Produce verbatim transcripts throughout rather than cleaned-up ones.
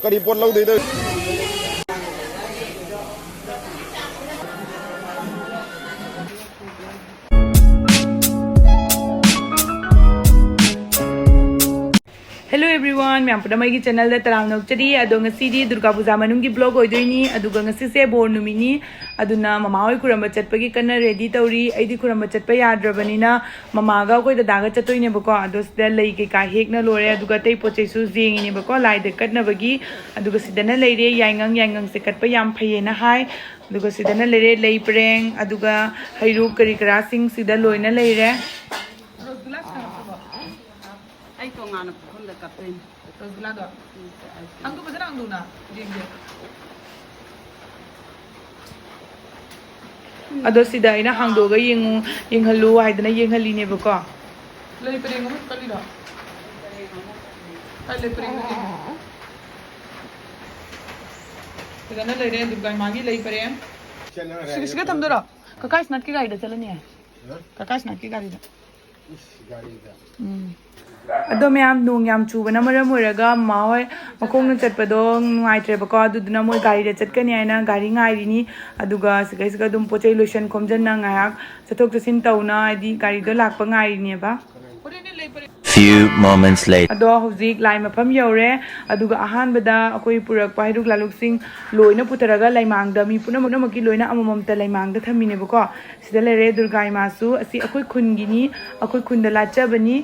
ꯀꯔꯤ ꯄꯣꯠ ꯂꯧꯗꯣꯏꯅꯣ? Hello everyone, ꯃꯌꯥꯝ ꯄꯨꯝꯅꯃꯛ ꯑꯩꯒꯤ channelꯗ ꯇꯔꯥꯝꯅ ꯑꯣꯛꯆꯔꯤ꯫ ꯑꯗꯣ ꯉꯁꯤꯗꯤ ꯗꯨꯔꯒꯥ ꯄꯨꯖꯥ ꯃꯅꯨꯡꯒꯤ vlog ꯑꯣꯏꯗꯣꯏꯅꯤ꯫ ꯑꯗꯨꯒ ꯉꯁꯤꯁꯦ ꯕꯣꯔ ꯅꯨꯃꯤꯠꯅꯤ꯫ ꯑꯗꯨꯅ ꯃꯃꯥ ꯍꯣꯏ ꯈꯨꯔꯝꯕ ꯆꯠꯄꯒꯤ ꯀꯟꯅ ready ꯇꯧꯔꯤ꯫ ꯑꯩꯗꯤ ꯈꯨꯔꯝꯕ ꯆꯠꯄ ꯌꯥꯗ꯭ꯔꯕꯅꯤꯅ ꯃꯃꯥꯒ ꯑꯩꯈꯣꯏ ꯗꯗꯥꯒ ꯆꯠꯇꯣꯏꯅꯦꯕꯀꯣ꯫ ꯑꯗꯣ ꯁꯤꯗ ꯂꯩ ꯀꯩꯀꯥ ꯍꯦꯛꯅ ꯂꯣꯏꯔꯦ꯫ ꯑꯗꯨꯒ ꯑꯇꯩ ꯄꯣꯠ ꯆꯩꯁꯨ ꯌꯦꯡꯉꯤꯅꯦꯕꯀꯣ, ꯂꯥꯏꯗ ꯀꯠꯅꯕꯒꯤ꯫ ꯑꯗꯨꯒ ꯁꯤꯗꯅ ꯂꯩꯔꯦ ꯌꯥꯏꯉꯪ꯫ ꯌꯥꯏꯉꯪꯁꯦ ꯀꯠꯄ ꯌꯥꯝ ꯐꯩꯌꯦꯅ ꯍꯥꯏ꯫ ꯑꯗꯨꯒ ꯁꯤꯗꯅ ꯂꯩꯔꯦ ꯂꯩ ꯄꯔꯦꯡ, ꯑꯗꯨꯒ ꯍꯩꯔꯨꯛ ꯀꯔꯤ ꯀꯔꯥꯁꯤꯡ ꯁꯤꯗ ꯂꯣꯏꯅ ꯂꯩꯔꯦ꯫ ꯑꯩ ꯇꯣꯉꯥꯟꯅ ꯄꯨꯈꯝꯗ ꯀꯠꯇꯣꯏꯅꯤ꯫ ꯔꯁꯒꯨꯜꯂꯥꯗꯣ? ꯎꯝ, ꯑꯩ ꯍꯥꯡꯗꯣꯛ, ꯐꯖꯅ ꯍꯥꯡꯗꯣꯛꯅ ꯌꯦꯡꯒꯦ꯫ ꯑꯗꯣ ꯁꯤꯗ ꯑꯩꯅ ꯍꯥꯡꯗꯣꯛꯑꯒ ꯌꯦꯡꯉꯨ, ꯌꯦꯡꯍꯜꯂꯨ ꯍꯥꯏꯗꯅ ꯌꯦꯡꯍꯜꯂꯤꯅꯦꯕꯀꯣ꯫ ꯂꯩ ꯄꯔꯦꯡ ꯑꯃ ꯀꯠꯂꯤꯔꯣ? ꯀꯥꯏ ꯂꯩ ꯄꯔꯦꯡꯗꯨꯗꯤ? ꯐꯖꯅ ꯂꯩꯔꯦ ꯗꯨꯔꯒꯥ ꯏꯃꯥꯒꯤ ꯂꯩ ꯄꯔꯦꯡ꯫ ꯁꯤꯒ, ꯁꯤꯒ ꯊꯝꯗꯣꯏꯔꯣ? ꯀꯀꯥ ꯏꯁꯅꯥꯠꯀꯤ ꯒꯥꯔꯤꯗ ꯆꯠꯂꯅꯤ꯫ ꯀꯀꯥ ꯏꯁꯅꯥꯠꯀꯤ ꯒꯥꯔꯤꯗ꯫ ꯎꯝ꯫ ꯑꯗꯣ ꯃꯌꯥꯝ, ꯅꯣꯡ ꯌꯥꯝ ꯆꯨꯕꯅ ꯃꯔꯝ ꯑꯣꯏꯔꯒ ꯃꯃꯥ ꯍꯣꯏ ꯃꯈꯣꯡꯅ ꯆꯠꯄꯗꯣ ꯅꯨꯡꯉꯥꯏꯇ꯭ꯔꯦꯕꯀꯣ, ꯑꯗꯨꯗꯨꯅ ꯃꯣꯏ ꯒꯥꯔꯤꯗ ꯆꯠꯀꯅꯤ ꯍꯥꯏꯅ ꯒꯥꯔꯤ ꯉꯥꯏꯔꯤꯅꯤ꯫ ꯑꯗꯨꯒ ꯁꯤꯒꯩꯁꯤꯒ ꯑꯗꯨꯝ ꯄꯣꯠ ꯆꯩ ꯂꯣꯏꯁꯟ ꯈꯣꯝꯖꯟꯅ ꯉꯥꯏꯍꯥꯛ ꯆꯠꯊꯣꯛ ꯆꯠꯁꯤꯟ ꯇꯧꯅ, ꯍꯥꯏꯗꯤ ꯒꯥꯔꯤꯗꯣ ꯂꯥꯛꯄ ꯉꯥꯏꯔꯤꯅꯦꯕ꯫ Few moments later. ꯑꯗꯣ ꯍꯧꯖꯤꯛ ꯂꯥꯏ ꯃꯐꯝ ꯌꯧꯔꯦ꯫ ꯑꯗꯨꯒ ꯑꯍꯥꯟꯕꯗ ꯑꯩꯈꯣꯏ ꯄꯨꯔꯛꯄ ꯍꯩꯔꯨꯛ ꯂꯥꯂꯨꯛꯁꯤꯡ ꯂꯣꯏꯅ ꯄꯨꯊꯔꯒ ꯂꯩꯃꯥꯡꯗ ꯃꯤ ꯄꯨꯝꯅꯃꯛ, ꯄꯨꯝꯅꯃꯛꯀꯤ ꯂꯣꯏꯅ ꯑꯃꯃꯝꯇ ꯂꯩꯃꯥꯡꯗ ꯊꯝꯃꯤꯅꯦꯕꯀꯣ꯫ ꯁꯤꯗ ꯂꯩꯔꯦ ꯗꯨꯔꯒꯥ ꯏꯃꯥꯁꯨ꯫ ꯑꯁꯤ ꯑꯩꯈꯣꯏ ꯈꯨꯟꯒꯤꯅꯤ, ꯑꯩꯈꯣꯏ ꯈꯨꯟꯗ ꯂꯥꯠꯆꯕꯅꯤ꯫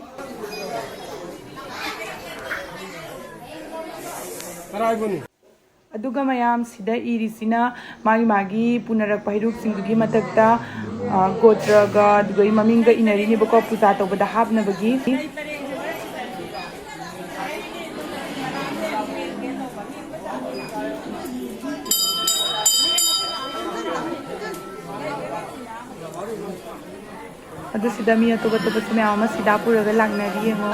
ꯑꯗꯨꯒ ꯃꯌꯥꯝ ꯁꯤꯗ ꯏꯔꯤꯁꯤꯅ ꯃꯥꯒꯤ ꯃꯥꯒꯤ ꯄꯨꯅꯔꯛꯄ ꯍꯩꯔꯨꯛꯁꯤꯡꯗꯨꯒꯤ ꯃꯊꯛꯇ, ꯑ, ꯒꯣꯇ꯭ꯔꯒ ꯑꯗꯨꯒ ꯃꯃꯤꯡꯒ ꯏꯅꯔꯤꯅꯦꯕꯀꯣ, ꯄꯨꯖꯥ ꯇꯧꯕꯗ ꯍꯥꯞꯅꯕꯒꯤ꯫ ꯑꯗꯨ ꯁꯤꯗ ꯃꯤ ꯑꯇꯣꯞ ꯑꯇꯣꯞꯄꯁꯨ ꯃꯌꯥꯝ ꯑꯃ ꯁꯤꯗꯥ ꯄꯨꯔꯒ ꯂꯥꯛꯅꯔꯤ ꯌꯦꯡꯉꯣ꯫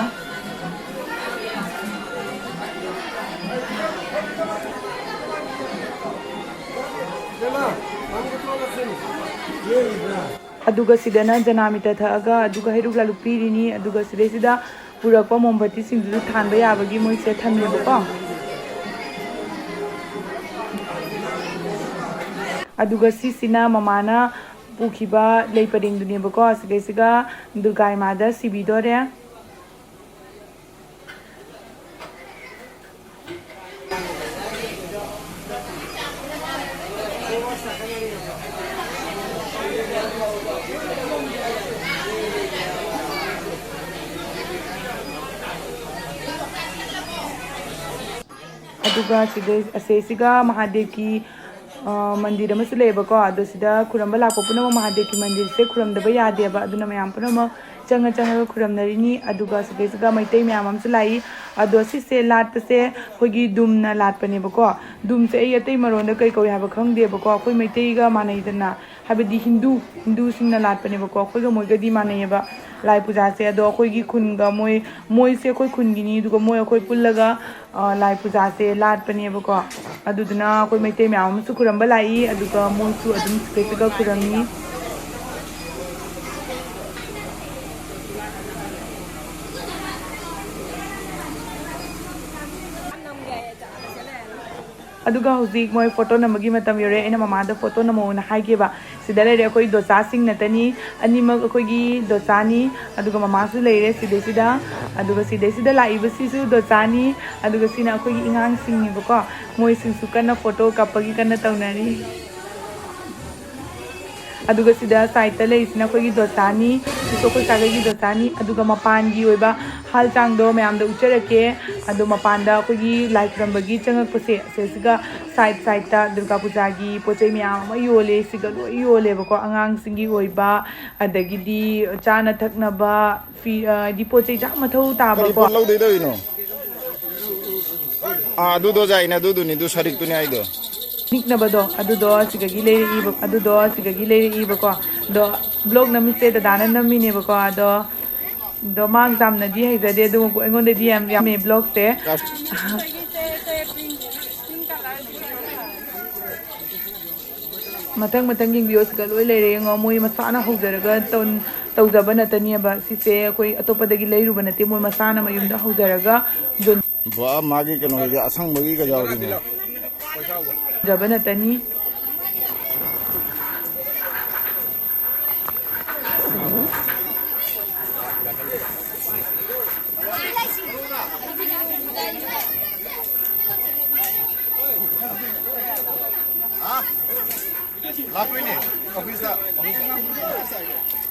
ꯑꯗꯨꯒ ꯁꯤꯗꯅ ꯖꯅꯥꯃꯤꯇ ꯊꯛꯑꯒ ꯑꯗꯨꯒ ꯍꯩꯔꯨꯛ ꯂꯥꯂꯨꯛ ꯄꯤꯔꯤꯅꯤ꯫ ꯑꯗꯨꯒ ꯁꯤꯗꯩꯁꯤꯗ ꯄꯨꯔꯛꯄ ꯃꯣꯝꯕꯇꯤꯁꯤꯡꯗꯨꯁꯨ ꯊꯥꯟꯕ ꯌꯥꯕꯒꯤ ꯃꯣꯏꯁꯦ ꯊꯝꯃꯦꯕꯀꯣ꯫ ꯑꯗꯨꯒ ꯁꯤꯁꯤꯅ ꯃꯃꯥꯅ ꯄꯨꯈꯤꯕ ꯂꯩ ꯄꯔꯦꯡꯗꯨꯅꯦꯕꯀꯣ꯫ ꯁꯤꯗꯩꯁꯤꯒ ꯗꯨꯔꯒꯥ ꯏꯃꯥꯗ ꯁꯤꯕꯤꯗꯣꯔꯦ꯫ ꯑꯗꯨꯒ ꯁꯤꯗꯩ ꯑꯁꯤꯁꯤꯒ ꯃꯍꯥꯗꯦꯕꯀꯤ ꯑ, ꯃꯟꯗꯤꯔ ꯑꯃꯁꯨ ꯂꯩꯌꯦꯕꯀꯣ꯫ ꯑꯗꯣ ꯁꯤꯗ ꯈꯨꯔꯨꯝꯕ ꯂꯥꯛꯄ ꯄꯨꯝꯅꯃꯛ ꯃꯍꯥꯗꯦꯕꯀꯤ ꯃꯟꯗꯤꯔꯁꯦ ꯈꯨꯔꯨꯝꯗꯕ ꯌꯥꯗꯦꯕ꯫ ꯑꯗꯨꯅ ꯃꯌꯥꯝ ꯄꯨꯝꯅꯃꯛ ꯆꯪꯉ ꯆꯪꯉꯒ ꯈꯨꯔꯨꯝꯅꯔꯤꯅꯤ꯫ ꯑꯗꯨꯒ ꯁꯤꯗꯩꯁꯤꯗ ꯃꯩꯇꯩ ꯃꯌꯥꯝ ꯑꯃꯁꯨ ꯂꯥꯛꯏ꯫ ꯑꯗꯣ ꯁꯤꯁꯦ ꯂꯥꯠꯄꯁꯦ ꯑꯩꯈꯣꯏꯒꯤ ꯗꯨꯝꯅ ꯂꯥꯠꯄꯅꯦꯕꯀꯣ꯫ ꯗꯨꯝꯁꯦ ꯑꯩ ꯑꯇꯩ ꯃꯔꯣꯟꯗ ꯀꯩ ꯀꯧꯏ ꯍꯥꯏꯕ ꯈꯪꯗꯦꯕꯀꯣ꯫ ꯑꯩꯈꯣꯏ ꯃꯩꯇꯩꯒ ꯃꯥꯟꯅꯩꯗꯅ, ꯍꯥꯏꯕꯗꯤ ꯍꯤꯟꯗꯨ, ꯍꯤꯟꯗꯨꯁꯤꯡꯅ ꯂꯥꯠꯄꯅꯦꯕꯀꯣ꯫ ꯑꯩꯈꯣꯏꯒ ꯃꯣꯏꯒꯗꯤ ꯃꯥꯟꯅꯩꯌꯦꯕ ꯂꯥꯏ ꯄꯨꯖꯥꯁꯦ꯫ ꯑꯗꯣ ꯑꯩꯈꯣꯏꯒꯤ ꯈꯨꯟꯒ ꯃꯣꯏ, ꯃꯣꯏꯁꯦ ꯑꯩꯈꯣꯏ ꯈꯨꯟꯒꯤꯅꯤ, ꯑꯗꯨꯒ ꯃꯣꯏ ꯑꯩꯈꯣꯏ ꯄꯨꯜꯂꯒ ꯑ, ꯂꯥꯏ ꯄꯨꯖꯥꯁꯦ ꯂꯥꯠꯄꯅꯦꯕꯀꯣ꯫ ꯑꯗꯨꯗꯨꯅ ꯑꯩꯈꯣꯏ ꯃꯩꯇꯩ ꯃꯌꯥꯝ ꯑꯃꯁꯨ ꯈꯨꯔꯨꯝꯕ ꯂꯥꯛꯏ꯫ ꯑꯗꯨꯒ ꯃꯣꯏꯁꯨ ꯑꯗꯨꯝ ꯁꯤꯒ ꯁꯤꯒ ꯈꯨꯔꯨꯝꯃꯤ꯫ ꯑꯗꯨꯒ ꯍꯧꯖꯤꯛ ꯃꯣꯏ ꯐꯣꯇꯣ ꯅꯝꯕꯒꯤ ꯃꯇꯝ ꯌꯧꯔꯦ꯫ ꯑꯩꯅ ꯃꯃꯥꯗ ꯐꯣꯇꯣ ꯅꯝꯃꯛꯑꯣꯅ ꯍꯥꯏꯒꯦꯕ꯫ ꯁꯤꯗ ꯂꯩꯔꯦ ꯑꯩꯈꯣꯏ ꯗꯣꯆꯥꯁꯤꯡ ꯅꯠꯇꯅꯤ꯫ ꯑꯅꯤꯃꯛ ꯑꯩꯈꯣꯏꯒꯤ ꯗꯣꯆꯥꯅꯤ꯫ ꯑꯗꯨꯒ ꯃꯃꯥꯁꯨ ꯂꯩꯔꯦ ꯁꯤꯗꯩꯁꯤꯗ꯫ ꯑꯗꯨꯒ ꯁꯤꯗꯩꯁꯤꯗ ꯂꯥꯛꯏꯕꯁꯤꯁꯨ ꯗꯣꯆꯥꯅꯤ꯫ ꯑꯗꯨꯒ ꯁꯤꯅ ꯑꯩꯈꯣꯏꯒꯤ ꯑꯉꯥꯡꯁꯤꯡꯅꯦꯕꯀꯣ꯫ ꯃꯣꯏꯁꯤꯡꯁꯨ ꯀꯟꯅ ꯐꯣꯇꯣ ꯀꯥꯞꯄꯒꯤ ꯀꯟꯅ ꯇꯧꯅꯔꯤ꯫ ꯑꯗꯨꯒ ꯁꯤꯗ ꯁꯥꯏꯠꯇ ꯂꯩꯔꯤꯁꯤꯅ ꯑꯩꯈꯣꯏꯒꯤ ꯗꯣꯁꯥꯅꯤ꯫ ꯁꯤꯁꯨ ꯑꯩꯈꯣꯏ ꯁꯥꯒꯩꯒꯤ ꯗꯣꯁꯥꯅꯤ꯫ ꯑꯗꯨꯒ ꯃꯄꯥꯟꯒꯤ ꯑꯣꯏꯕ ꯍꯥꯜ ꯆꯥꯡꯗꯣ ꯃꯌꯥꯝꯗ ꯎꯠꯆꯔꯛꯀꯦ꯫ ꯑꯗꯣ ꯃꯄꯥꯟꯗ ꯑꯩꯈꯣꯏꯒꯤ ꯂꯥꯏ ꯈꯨꯔꯝꯕꯒꯤ ꯆꯪꯉꯛꯄꯁꯦ, ꯁꯤꯁꯤꯒ ꯁꯥꯏꯠ ꯁꯥꯏꯠꯇ ꯗꯨꯔꯒꯥ ꯄꯨꯖꯥꯒꯤ ꯄꯣꯠ ꯆꯩ ꯃꯌꯥꯝ ꯑꯃ ꯌꯣꯜꯂꯦ꯫ ꯁꯤꯒ ꯂꯣꯏ ꯌꯣꯜꯂꯦꯕꯀꯣ꯫ ꯑꯉꯥꯡꯁꯤꯡꯒꯤ ꯑꯣꯏꯕ, ꯑꯗꯒꯤꯗꯤ ꯆꯥꯅ ꯊꯛꯅꯕ, ꯐꯤ, ꯑ, ꯍꯥꯏꯗꯤ ꯄꯣꯠ ꯆꯩ ꯌꯥꯝ ꯃꯊꯧ ꯀꯔꯤ ꯇꯥꯕꯀꯣ꯫ ꯄꯣꯠ ꯂꯧꯗꯣꯏ ꯇꯧꯔꯤꯅꯣ? ꯑꯥ, ꯑꯗꯨꯗꯣ ꯖꯥꯏꯅꯦ, ꯑꯗꯨꯗꯨꯅꯤ, ꯑꯗꯨ ꯁꯔꯤꯛꯇꯨꯅꯤ ꯍꯥꯏꯗꯣ꯫ ꯅꯤꯛꯅꯕꯗꯣ ꯑꯗꯨꯗꯣ ꯁꯤꯗꯒꯤ ꯂꯩꯔꯛꯏꯕ, ꯑꯗꯨꯗꯣ ꯁꯤꯗꯒꯤ ꯂꯩꯔꯛꯏꯕꯀꯣ꯫ ꯑꯗꯣ ꯕ꯭ꯂꯣꯛ ꯅꯝꯃꯤꯁꯦ ꯗꯗꯥꯅ ꯅꯝꯃꯤꯅꯦꯕꯀꯣ꯫ ꯑꯗꯣ, ꯑꯗꯣ ꯃꯥ ꯌꯥꯝꯅꯗꯤ ꯍꯩꯖꯗꯦ, ꯑꯗꯨꯕꯨ ꯑꯩꯉꯣꯟꯗꯗꯤ ꯌꯥꯝ ꯌꯥꯝꯃꯦ ꯕ꯭ꯂꯣꯛꯁꯦ꯫ ꯃꯊꯪ ꯃꯊꯪ ꯌꯦꯡꯕꯤꯌꯣ, ꯁꯤꯗ ꯂꯣꯏ ꯂꯩꯔꯦ ꯌꯦꯡꯉꯣ꯫ ꯃꯣꯏ ꯃꯁꯥꯅ ꯍꯧꯖꯔꯒ ꯇꯧ-, ꯇꯧꯖꯕ ꯅꯠꯇꯅꯦꯕ꯫ ꯁꯤꯁꯦ ꯑꯩꯈꯣꯏ ꯑꯇꯣꯞꯄꯗꯒꯤ ꯂꯩꯔꯨꯕ ꯅꯠꯇꯦ, ꯃꯣꯏ ꯃꯁꯥꯅ ꯃꯌꯨꯝꯗ ꯍꯧꯖꯔꯒ ꯌꯣꯟ- ꯕꯥ, ꯃꯥꯒꯤ ꯀꯩꯅꯣꯒꯤꯗꯤ ꯑꯁꯪꯕꯒꯤ ꯀꯩꯗꯧꯔꯤꯅꯣ? ꯖꯕ ꯅꯠꯇꯅꯤ꯫ ꯂꯥꯛꯇꯣꯏꯅꯦ ꯑꯣꯐꯤꯁꯇ꯫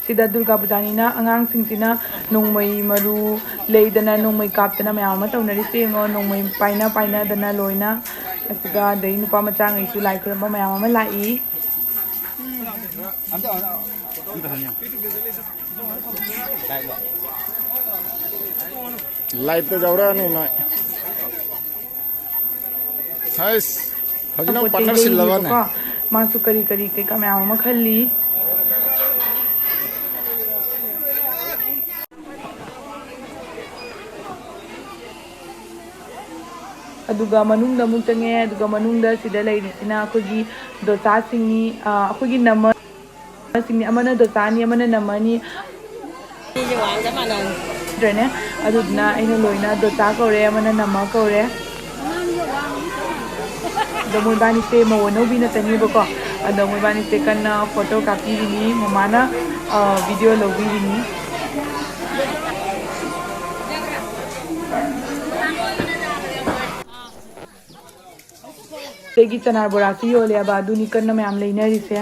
ꯁꯤꯗ ꯗꯨꯔꯒꯥ ꯄꯨꯖꯥꯅꯤꯅ ꯑꯉꯥꯡꯁꯤꯡꯁꯤꯅ ꯅꯣꯡꯃꯩ ꯃꯔꯨ ꯂꯩꯗꯅ, ꯅꯣꯡꯃꯩ ꯀꯥꯞꯇꯅ ꯃꯌꯥꯝ ꯑꯃ ꯇꯧꯅꯔꯤꯁꯦ ꯌꯦꯡꯉꯣ꯫ ꯅꯣꯡꯃꯩ ꯄꯥꯏꯅ ꯄꯥꯏꯅꯗꯅ ꯂꯣꯏꯅ꯫ ꯑꯁꯤꯒ ꯑꯗꯩ ꯅꯨꯄꯥ ꯃꯆꯥꯉꯩꯁꯨ ꯂꯥꯏ ꯈꯨꯔꯨꯝꯕ ꯃꯌꯥꯝ ꯑꯃ ꯂꯥꯛꯏ꯫ ꯑꯝꯇ, ꯑꯝꯇ ꯍꯪꯉꯣ꯫ ꯂꯥꯏꯠꯇ ꯌꯥꯎꯔꯛꯑꯅꯤ ꯅꯣꯏ꯫ ꯍꯩꯁ, ꯍꯧꯖꯤꯛꯅ ꯑꯃꯨꯛ ꯄꯣꯠ ꯆꯩ ꯄꯥꯔꯠꯅꯔ ꯁꯤꯜꯂꯕꯅꯦ꯫ ꯂꯩꯔꯤꯕꯀꯣ꯫ ꯃꯥꯁꯨ ꯀꯔꯤ ꯀꯔꯤ ꯀꯩꯀꯥ ꯃꯌꯥꯝ ꯑꯃ ꯈꯜꯂꯤ꯫ ꯑꯗꯨꯒ ꯃꯅꯨꯡꯗ ꯑꯃꯨꯛ ꯆꯪꯉꯦ꯫ ꯑꯗꯨꯒ ꯃꯅꯨꯡꯗ ꯁꯤꯗ ꯂꯩꯔꯤꯁꯤꯅ ꯑꯩꯈꯣꯏꯒꯤ ꯗꯣꯁꯥꯁꯤꯡꯅꯤ꯫ ꯑ, ꯑꯩꯈꯣꯏꯒꯤ ꯅꯝꯃ ꯁꯤꯡꯅꯤ꯫ ꯑꯃꯅ ꯗꯣꯁꯥꯅꯤ, ꯑꯃꯅ ꯅꯝꯃꯅꯤ꯫ ꯁꯤꯁꯦ ꯋꯥꯡ ꯆꯞ ꯃꯥꯟꯅꯕꯅꯤ꯫ ꯅꯠꯇ꯭ꯔꯅꯦ? ꯑꯗꯨꯗꯨꯅ ꯑꯩꯅ ꯂꯣꯏꯅ ꯗꯣꯁꯥ ꯀꯧꯔꯦ, ꯑꯃꯅ ꯅꯝꯃ ꯀꯧꯔꯦ꯫ ꯑꯗꯣ ꯃꯣꯏꯕꯥꯅꯤꯁꯦ ꯃꯧ ꯑꯅꯧꯕꯤ ꯅꯠꯇꯅꯦꯕꯀꯣ꯫ ꯑꯗꯣ ꯃꯣꯏꯕꯥꯅꯤꯁꯦ ꯀꯟꯅ ꯐꯣꯇꯣ ꯀꯥꯞꯄꯤꯔꯤꯅꯤ꯫ ꯃꯃꯥꯅ, ꯑ, ꯚꯤꯗꯤꯑꯣ ꯂꯧꯕꯤꯔꯤꯅꯤ꯫ ꯁꯤꯗꯒꯤ ꯆꯅꯥ ꯕꯣꯔꯥꯁꯨ ꯌꯣꯜꯂꯦꯕ, ꯑꯗꯨꯅꯤ ꯀꯟꯅ ꯃꯌꯥꯝ ꯂꯩꯅꯔꯤꯁꯦ꯫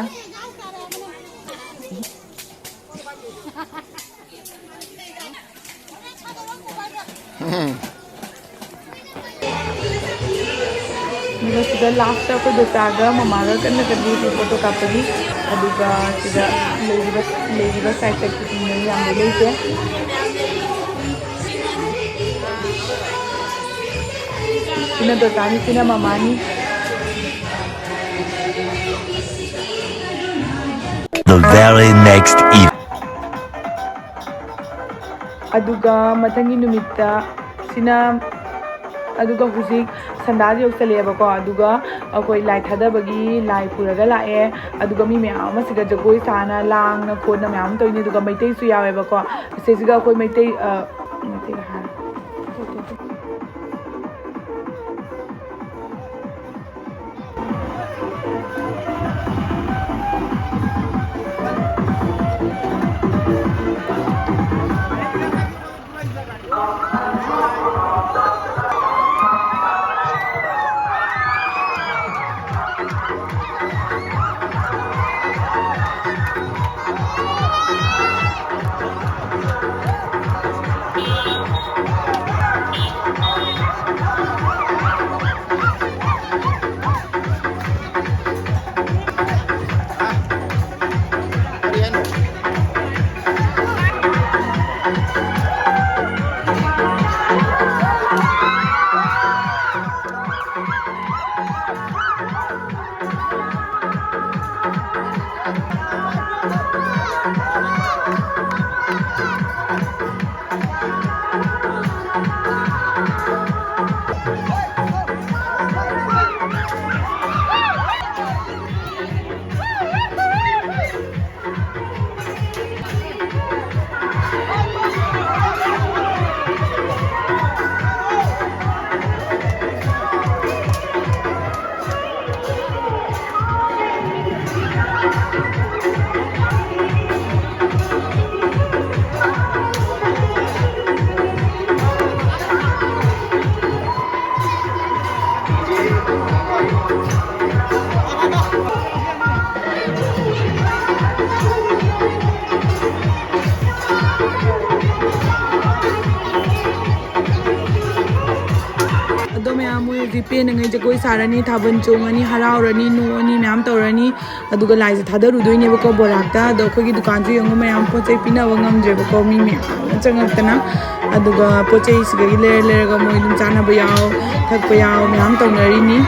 ꯑꯗꯨꯒ ꯁꯤꯗ ꯂꯥꯁꯇ ꯑꯩꯈꯣꯏ ꯗꯣꯁꯥꯒ ꯃꯃꯥꯒ ꯀꯟꯅ ꯀꯟꯅ ꯐꯣꯇꯣ ꯀꯥꯞꯄꯒꯤ꯫ ꯑꯗꯨꯒ ꯁꯤꯗ ꯂꯩꯔꯤꯕ, ꯂꯩꯔꯤꯕ ꯁꯥꯏꯠ ꯁꯥꯏꯠꯀꯤ ꯃꯤ ꯃꯌꯥꯝ ꯂꯩꯖꯩ꯫ ꯁꯤꯅ ꯗꯣꯁꯥꯅꯤ, ꯁꯤꯅ ꯃꯃꯥꯅꯤ꯫ The very next evening. ꯑꯗꯨꯒ ꯃꯊꯪꯒꯤ ꯅꯨꯃꯤꯠꯇ ꯁꯤꯅ, ꯑꯗꯨꯒ ꯍꯧꯖꯤꯛ ꯁꯟꯗꯥꯁꯨ ꯌꯧꯁꯜꯂꯛꯑꯦꯕꯀꯣ꯫ ꯑꯗꯨꯒ ꯑꯩꯈꯣꯏ ꯂꯥꯏ ꯊꯥꯗꯕꯒꯤ ꯂꯥꯏ ꯄꯨꯔꯒ ꯂꯥꯛꯑꯦ꯫ ꯑꯗꯨꯒ ꯃꯤ ꯃꯌꯥꯝ ꯑꯃ ꯁꯤꯗ ꯖꯒꯣꯏ ꯁꯥꯅ ꯂꯥꯡꯅ ꯈꯣꯠꯅ ꯃꯌꯥꯝ ꯑꯃ ꯇꯧꯔꯤꯅꯤ꯫ ꯑꯗꯨꯒ ꯃꯩꯇꯩꯁꯨ ꯌꯥꯎꯋꯦꯕꯀꯣ꯫ ꯑꯁꯤꯁꯤꯒ ꯑꯩꯈꯣꯏ ꯃꯩꯇꯩ, ꯑ, ꯃꯩꯇꯩ ꯍꯥꯏ꯫ ꯑꯗꯣ ꯃꯌꯥꯝ, ꯃꯣꯏ ꯍꯧꯖꯤꯛ ꯄꯦꯟꯅꯉꯩ ꯖꯒꯣꯏ ꯁꯥꯔꯅꯤ, ꯊꯥꯕꯜ ꯆꯣꯡꯉꯅꯤ, ꯍꯔꯥꯎꯔꯅꯤ, ꯅꯣꯛꯑꯅꯤ, ꯃꯌꯥꯝ ꯇꯧꯔꯅꯤ꯫ ꯑꯗꯨꯒ ꯂꯥꯏꯁꯦ ꯊꯥꯗꯔꯨꯗꯣꯏꯅꯦꯕꯀꯣ ꯕꯣꯔꯥꯛꯇ꯫ ꯑꯗꯣ ꯑꯩꯈꯣꯏꯒꯤ ꯗꯨꯀꯥꯟꯁꯨ ꯌꯦꯡꯉꯨ ꯃꯌꯥꯝ, ꯄꯣꯠ ꯆꯩ ꯄꯤꯅꯕ ꯉꯝꯗ꯭ꯔꯦꯕꯀꯣ, ꯃꯤ ꯃꯌꯥꯝ ꯑꯃ ꯆꯪꯉꯛꯇꯅ꯫ ꯑꯗꯨꯒ ꯄꯣꯠ ꯆꯩꯁꯤꯗꯒꯤ ꯂꯩꯔ ꯂꯩꯔꯒ ꯃꯣꯏ ꯑꯗꯨꯝ ꯆꯥꯅꯕ ꯌꯥꯎ, ꯊꯛꯄ ꯌꯥꯎ ꯃꯌꯥꯝ ꯇꯧꯅꯔꯤꯅꯤ꯫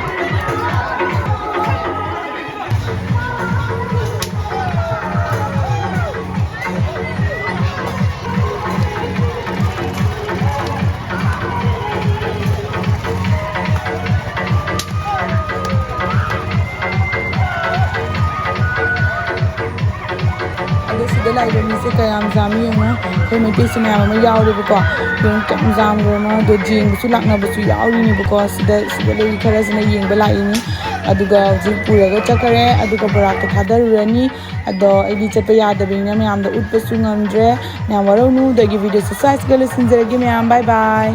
ꯑꯗꯣ ꯁꯤꯗ ꯂꯥꯛꯏꯕ ꯃꯤꯁꯦ ꯀꯌꯥꯝ ꯌꯥꯝꯃꯤ ꯌꯦꯡꯉꯣ꯫ ꯑꯩꯈꯣꯏ ꯃꯩꯇꯩꯁꯨ ꯃꯌꯥꯝ ꯑꯃ ꯌꯥꯎꯔꯦꯕꯀꯣ꯫ ꯌꯦꯡꯉꯣ ꯀꯌꯥꯝ ꯌꯥꯝꯈ꯭ꯔꯕꯅꯣ꯫ ꯑꯗꯣ ꯌꯦꯡꯕꯁꯨ ꯂꯥꯛꯅꯕꯁꯨ ꯌꯥꯎꯔꯤꯅꯦꯕꯀꯣ꯫ ꯁꯤꯗ, ꯁꯤꯗ ꯂꯩꯔꯤ ꯈꯔꯁꯤꯅ ꯌꯦꯡꯕ ꯂꯥꯛꯏꯅꯤ꯫ ꯑꯗꯨꯒ ꯍꯧꯖꯤꯛ ꯄꯨꯔꯒ ꯆꯠꯈꯔꯦ꯫ ꯑꯗꯨꯒ ꯕꯣꯔꯥꯛꯇ ꯊꯥꯗꯔꯨꯔꯅꯤ꯫ ꯑꯗꯣ ꯑꯩꯗꯤ ꯆꯠꯄ ꯌꯥꯗꯕꯅꯤꯅ ꯃꯌꯥꯝꯗ ꯎꯠꯄꯁꯨ ꯉꯝꯗ꯭ꯔꯦ꯫ ꯃꯌꯥꯝ ꯋꯥꯔꯧꯅꯨ꯫ ꯑꯗꯒꯤ ꯚꯤꯗꯤꯑꯣꯁꯦ ꯁ꯭ꯋꯥꯏꯁꯤꯒ ꯂꯣꯏꯁꯤꯟꯖꯔꯒꯦ ꯃꯌꯥꯝ꯫ ꯕꯥꯏ ꯕꯥꯏ꯫